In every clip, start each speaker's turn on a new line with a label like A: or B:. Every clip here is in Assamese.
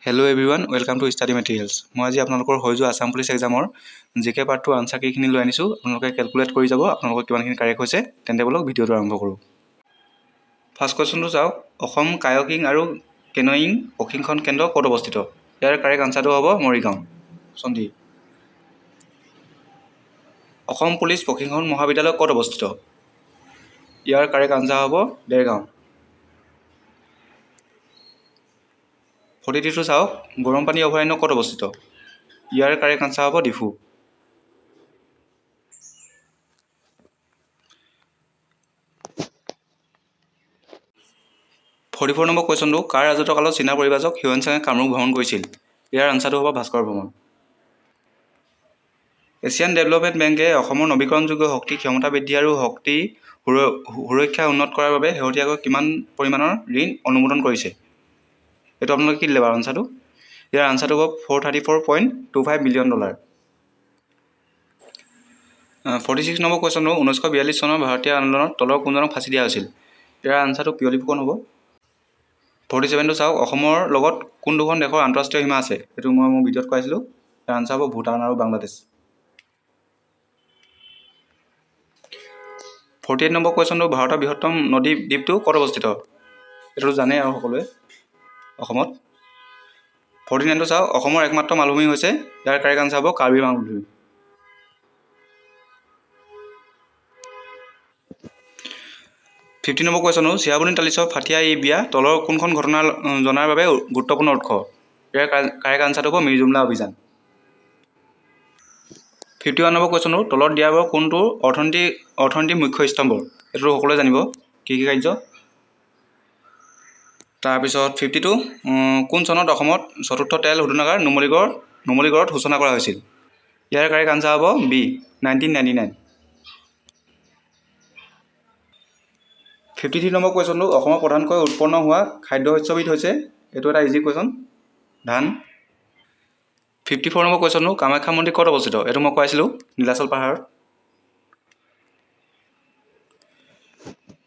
A: Hello everyone, welcome to Study Materials. মই আজি আপোনালোকৰ হৈ যোৱা আছাম পুলিচ এক্সামৰ জি কে পাৰ্টটোৰ আনচাৰ কেইখিনি লৈ আনিছোঁ। আপোনালোকে কেলকুলেট কৰি যাব আপোনালোকৰ কিমানখিনি কাৰেক্ট হৈছে। তেন্তে ব'লক, ভিডিঅ'টো আৰম্ভ কৰোঁ। ফাৰ্ষ্ট কুৱেশ্যনটো চাওক, অসম কায়কিং আৰু কেনয়িং প্ৰশিক্ষণ কেন্দ্ৰ ক'ত অৱস্থিত? ইয়াৰ কাৰেক্ট আনচাৰটো হ'ব Morigaon, option D. Assam police প্ৰশিক্ষণ মহাবিদ্যালয় ক'ত অৱস্থিত? ইয়াৰ কাৰেক্ট আনচাৰ হ'ব দেৰগাঁও। 43টো চাওক, গৰমপানী অভয়াৰণ্য ক'ত অৱস্থিত? ইয়াৰ কাৰেক্ট আনচাৰ হ'ব ডিফু। 44 নম্বৰ কুৱেশ্যনটো, কাৰ ৰাজত্বকালত চীনা পৰিব্ৰাজক হিউৱেন চাঙে কামৰূপ ভ্ৰমণ কৰিছিল? ইয়াৰ আনচাৰটো হ'ব ভাস্কৰ বৰ্মন। এছিয়ান ডেভেলপমেণ্ট বেংকে অসমৰ নৱীকৰণযোগ্য শক্তি ক্ষমতা বৃদ্ধি আৰু শক্তি সুৰক্ষা উন্নত কৰাৰ বাবে শেহতীয়াকৈ কিমান পৰিমাণৰ ঋণ অনুমোদন কৰিছে? এইটো আপোনালোকে কি দিলে বাৰু আনচাৰটো? ইয়াৰ আনচাৰটো হ'ব $434.25 million। 46 number কুৱেশ্যনটো, 1942 চনৰ ভাৰতীয় আন্দোলনত তলৰ কোনজনক ফাঁচি দিয়া হৈছিল? ইয়াৰ আনচাৰটো পিয়লি ফুকন হ'ব। 47টো চাওক, অসমৰ লগত কোন দুখন দেশৰ আন্তঃৰাষ্ট্ৰীয় সীমা আছে? এইটো মই মোৰ ভিডিঅ'ত কৰাইছিলোঁ। ইয়াৰ আনচাৰ হ'ব ভূটান আৰু বাংলাদেশ। 48 নম্বৰ কুৱেশ্যনটো, ভাৰতৰ বৃহত্তম নদী দ্বীপটো ক'ত অৱস্থিত? এইটো জানেই আৰু সকলোৱে, অসমত। 49টো চাওক, অসমৰ একমাত্ৰ মালভূমি হৈছে? ইয়াৰ কাৰেক্ট আনচাৰ হ'ব কাৰ্বি মালভূমি। 50 নম্বৰ কুৱেশ্যনো, চিহাবুদ্দিন তালিছৰ ফাতিয়া ই বিয়া তলৰ কোনখন ঘটনা জনাৰ বাবে গুৰুত্বপূৰ্ণ উৎস? ইয়াৰ কাৰেক্ট আনচাৰটো হ'ব মীৰ জুমলা অভিযান। 51 নম্বৰ কুৱেশ্যনটো, তলত দিয়াবোৰৰ কোনটো অৰ্থনীতিৰ মুখ্য স্তম্ভ? এইটো সকলোৱে জানিব, কৃষি কাৰ্য। তাৰপিছত 52, কোন চনত অসমত চতুৰ্থ তেল শোধনাগাৰ নুমলীগড়ত সূচনা কৰা হৈছিল? ইয়াৰ কাৰেক্ট আনচাৰ হ'ব বি, 1999। 53 নম্বৰ কুৱেশ্যনটো, অসমত প্ৰধানকৈ উৎপন্ন হোৱা খাদ্য শস্যবিধ হৈছে? এইটো এটা ইজি কুৱেশ্যন, ধান। 54 নম্বৰ কুৱেশ্যনটো, কামাখ্যা মন্দিৰ ক'ত অৱস্থিত? এইটো মই কৰাইছিলোঁ, নীলাচল পাহাৰত।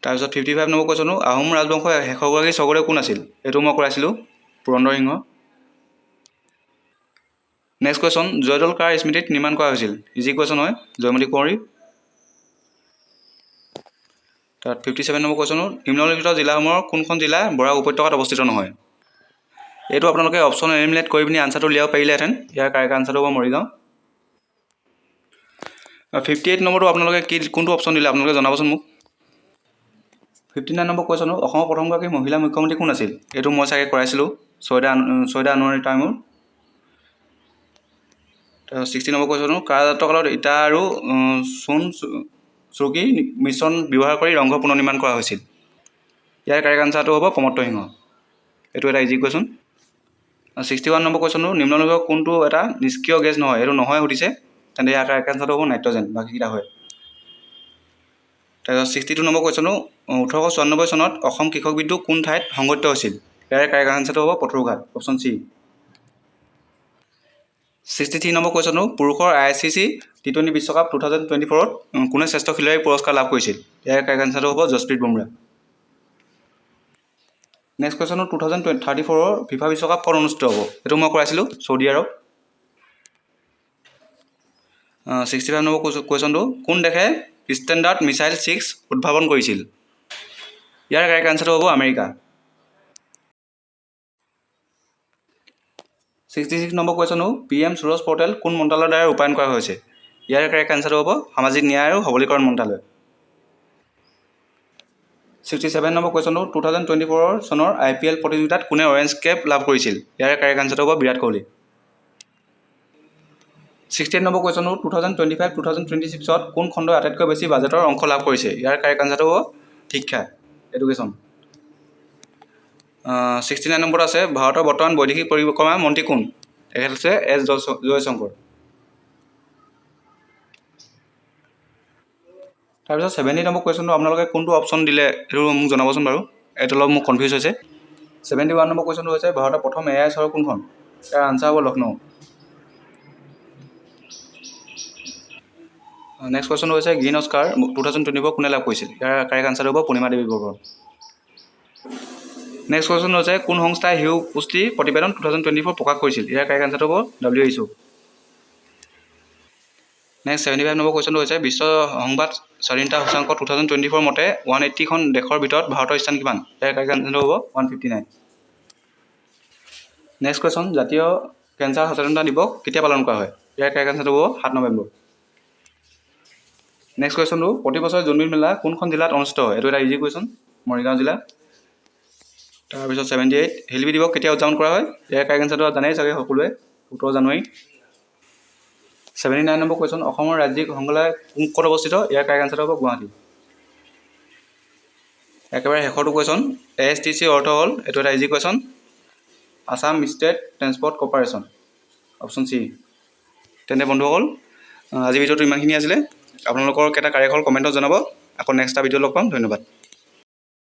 A: তাৰপিছত 55 নম্বৰ কুৱেশ্যনটো, আহোম ৰাজবংশৰ শেষগৰাকী স্বৰ্গদেউ কোন আছিল? এইটো মই কৰাইছিলোঁ, পুৰন্দৰ সিংহ। নেক্সট কুৱেশ্যন, জয়দৌল কাৰ স্মৃতিত নিৰ্মাণ কৰা হৈছিল? ইজি কুৱেশ্যন হয়, জয়মতী কুঁৱৰী। তাত 57 নম্বৰ কুৱেশ্যনো, নিম্নলিখিত জিলাসমূহৰ কোনখন জিলা বৰাক উপত্যকাত অৱস্থিত নহয়? এইটো আপোনালোকে অপশ্যন এলিমিনেট কৰি পিনি আনচাৰটো উলিয়াব পাৰিলেহেঁতেন। ইয়াৰ কাৰেক্ট আনচাৰটো হ'ব মৰিগাঁও। 58 নম্বৰটো আপোনালোকে কি কোনটো অপশ্যন দিলে, আপোনালোকে জনাবচোন মোক। 59 নম্বৰ কুৱেশ্যনো, অসমৰ প্ৰথমগৰাকী মহিলা মুখ্যমন্ত্ৰী কোন আছিল? এইটো মই চাগে কৰাইছিলোঁ, ছয়দা আনোৱাৰী টাইমৰ। 60 নম্বৰ কুৱেশ্যনো, কাৰ ৰাজত্বকালত ইটা আৰু চূণ চুৰুকি মিশ্ৰণ ব্যৱহাৰ কৰি ৰংঘৰ পুনৰ নিৰ্মাণ কৰা হৈছিল? ইয়াৰ কাৰেক্ট আনচাৰটো হ'ব প্ৰমত্ত সিংহ। এইটো এটা ইজি কুৱেশ্যন। 61 নম্বৰ কুৱেশ্যনটো, নিম্নলিখিত কোনটো এটা নিষ্ক্ৰিয় গেছ নহয়? এইটো নহয় সুধিছে। তেন্তে ইয়াৰ কাৰেক্ট আনচাৰটো হ'ব নাইট্ৰজেন, বাকীকেইটা হয়। তাৰপিছত 62 নম্বৰ কুৱেশ্যনটো, 1894 চনত অসম কৃষক বিদ্ৰোহ কোন ঠাইত সংঘটিত হৈছিল? ইয়াৰ কাৰেক্ট আনচাৰটো হ'ব পথৰুঘাট, অপশ্যন চি। 63 নম্বৰ কুৱেশ্যনটো, পুৰুষৰ আইচিচি টি20 বিশ্বকাপ 2024ত কোনে শ্ৰেষ্ঠ খেলুৱৈৰ পুৰস্কাৰ লাভ কৰিছিল? ইয়াৰ কাৰেক্ট আনচাৰটো হ'ব জছপ্ৰীত বুমৰাহ। নেক্সট কুৱেশ্যনটো, 2034ৰ ফিফা বিশ্বকাপ ক'ত অনুষ্ঠিত হ'ব? এইটো মই কৰাইছিলোঁ, চৌদি আৰৱ। 65 নম্বৰ কুৱেশ্যনটো, কোন দেশে ষ্টেণ্ডাৰ্ড মিছাইল 6 উদ্ভাৱন কৰিছিল? ইয়াৰ কাৰেক্ট আনচাৰটো হ'ব আমেৰিকা। 66 নম্বৰ কুৱেশ্যনটো, পিএম সুৰজ পৰ্টেল কোন মন্ত্ৰালয়ৰ দ্বাৰা ৰূপায়ণ কৰা হৈছে? ইয়াৰ কাৰেক্ট আনচাৰটো হ'ব সামাজিক ন্যায় আৰু সবলীকৰণ মন্ত্ৰালয়। 67 নম্বৰ কুৱেশ্যনটো, 2024 চনৰ আইপিএল প্ৰতিযোগিতাত কোনে অৰেঞ্জ কেপ লাভ কৰিছিল? ইয়াৰ কাৰেক্ট আনচাৰটো হ'ব বিৰাট কোহলি। 68 নম্বৰ কুৱেশ্যনটো, 2025 2026ত কোন খণ্ডই আটাইতকৈ বেছি বাজেটৰ অংশ লাভ কৰিছে? ইয়াৰ কাৰেক্ট আনচাৰটো হ'ব শিক্ষা, এডুকেশ্যন। 69 নম্বৰত আছে, ভাৰতৰ বৰ্তমান বৈদেশিক পৰিক্ৰমা মন্ত্ৰী কোন? তেখেত হৈছে এছ জয়শংকৰ। তাৰপিছত 70 নম্বৰ কুৱেশ্যনটো, আপোনালোকে কোনটো অপশ্যন দিলে, এইটো মোক জনাবচোন বাৰু। এইটো অলপ মোক কনফিউজ হৈছে। 71 নম্বৰ কুৱেশ্যনটো হৈছে, ভাৰতৰ প্ৰথম এ I চহৰ কোনখন? ইয়াৰ আনচাৰ হ'ব লক্ষ্ণৌ। নেক্সট কুৱেশ্যনটো হৈছে, গ্ৰীণ অস্কাৰ 2024 কোনে লাভ কৰিছিল? ইয়াৰ কাৰেক্ট আনচাৰটো হ'ব পূৰ্ণিমা দেৱী বৰ্মন। নেক্সট কুৱেশ্যন হৈছে, কোন সংস্থাই শিশু পুষ্টি প্ৰতিবেদন 2024 প্ৰকাশ কৰিছিল? ইয়াৰ কাৰেক্ট আনচাৰটো হ'ব WHO. Next 75 number কুৱেশ্যনটো হৈছে, বিশ্ব সংবাদ স্বাধীনতা সূচাংক 2024 মতে 180খন দেশৰ ভিতৰত ভাৰতৰ স্থান কিমান? ইয়াৰ কাৰেক্ট আনচাৰটো হ'ব 159। নেক্সট কুৱেশ্যন, জাতীয় কেঞ্চাৰ সচেতনতা দিৱস কেতিয়া পালন কৰা হয়? ইয়াৰ কাৰেক্ট আনচাৰটো হ'ব 7 নৱেম্বৰ। নেক্সট কুৱেশ্যনটো, প্ৰতি বছৰে জোনবিল মেলা কোনখন জিলাত অনুষ্ঠিত হয়? এইটো এটা ইজি কুৱেশ্যন, মৰিগাঁও জিলা। তাৰপিছত 78, শিল্পী দিৱস কেতিয়া উদযাপন কৰা হয়? ইয়াৰ কাৰেক্ট আনচাৰটো জানেই চাগে সকলোৱে, 17 জানুৱাৰী। 79 নম্বৰ কুৱেশ্যন, অসমৰ ৰাজ্যিক সংগ্ৰহালয় কোন ক'ত অৱস্থিত? ইয়াৰ কাৰেক্ট আনচাৰটো হ'ব গুৱাহাটী। একেবাৰে শেষৰটো কুৱেশ্যন, এ এছ টি চিৰ অৰ্থ হ'ল? এইটো এটা easy question, Assam State Transport Corporation, option C। তেন্তে বন্ধুসকল, আজি ভিডিঅ'টো ইমানখিনি আছিলে। আপোনালোকৰ কেইটা কাৰেক্ট হ'ল কমেণ্টত জনাব। আকৌ নেক্সট এটা ভিডিঅ' লগ পাম। ধন্যবাদ।